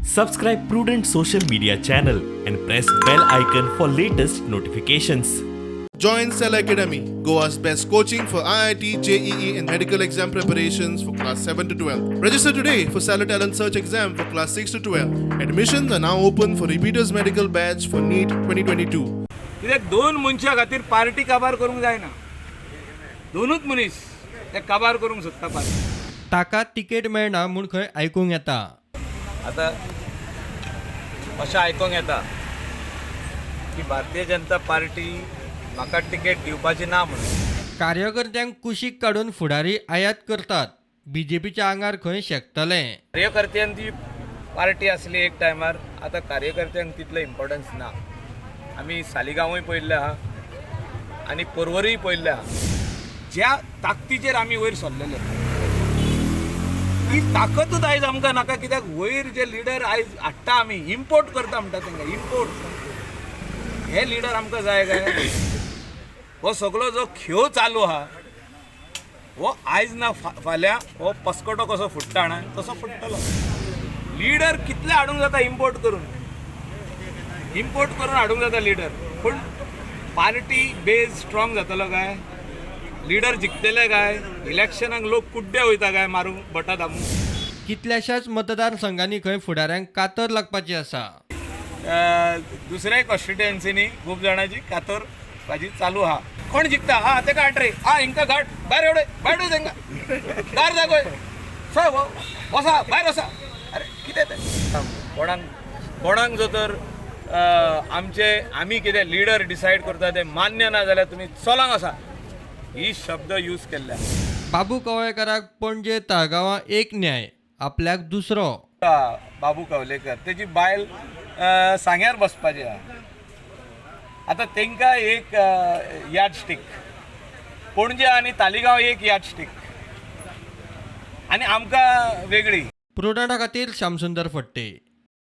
Subscribe Prudent social media channel and press bell icon for latest notifications. Join Cell Academy, Goa's best coaching for IIT, JEE, and medical exam preparations for class 7 to 12. Register today for Stellar Talent Search exam for class 6 to 12. Admissions are now open for repeaters medical batch for NEET 2022. कित्याक दोन मनशां खातीर party काबार करूंक जायना. दोनूच मनीस ते काबार करूंक सोदता पार्टी. ताका तिकेट मेळना म्हूण खंय आयकूंक येता. आतां अशें आयकोंक येता की भारतीय जनता पार्टी म्हाका तिकेट दिवपाची ना म्हणून. कार्यकर्त्यांक कुशीक काडून फुडारी आयात करतात. बीजेपीच्या आंगार खंय शेकतलें. कार्यकर्त्यांची पार्टी आसली एक टायमार, आतां कार्यकर्त्यांक तितलें इम्पॉर्टन्स ना. आमी सालिगांवूय पळयल्लें आहा आनी पर्वरीय पळयल्लें आहा. ज्या ताकदीचेर आमी वयर सरलेले, ती ताकदूच आयज आमकां नाका. कित्याक वयर जे लिडर आयज हाडटा, आमी इम्पोर्ट करता म्हणटा तांकां, इम्पोर्ट हे लिडर आमकां जाय काय? हो सगळो जो खेळ चालू आहा, हो आयज ना फाल्यां हो पसकटो कसो फुट्टा ना, तसो फुट्टलो. लिडर कितले हाडूंक जाता इम्पोर्ट करून, इम्पोर्ट करून हाडूंक जाता लिडर, पूण पार्टी बेज स्ट्रॉंग जातलो काय? लिडर जिखतले काय? इलेक्शनाक लोक कुड्डे वयता काय मारूंक बटां दामूंक? कितल्याशाच मतदारसंघांनी खंय फुडाऱ्यांक कातर लागपाची आसा. दुसऱ्याय कॉन्स्टिट्युएन्सीनी खूब जाणांची कातर भाजी चालू आहा. कोण जिखता हा तेका हाड रे, हा हिंका घाट भायर एवढे, भायर वय तांकां, दार दाखय, सय वसा भायर वसा. अरे, कितें तें? कोणाक कोणाक जो तर आमचे आमी कितें लिडर डिसायड करता तें मान्य ना जाल्यार तुमी चलोंक आसा, ही शब्द यूज केल्ले आसा. बाबू कवळेकाराक पणजे ताळगांवां एक न्याय, आपल्याक दुसरो. बाबू कवलेकर, तेजी बायल सांग्यार बसपाची आहा. आतां तांकां एक यार्ड स्टीक, पणजे आनी तालिगांव एक यार्ड स्टीक आनी आमकां वेगळी. प्रुडंटा खातीर श्यामसुंदर फडते.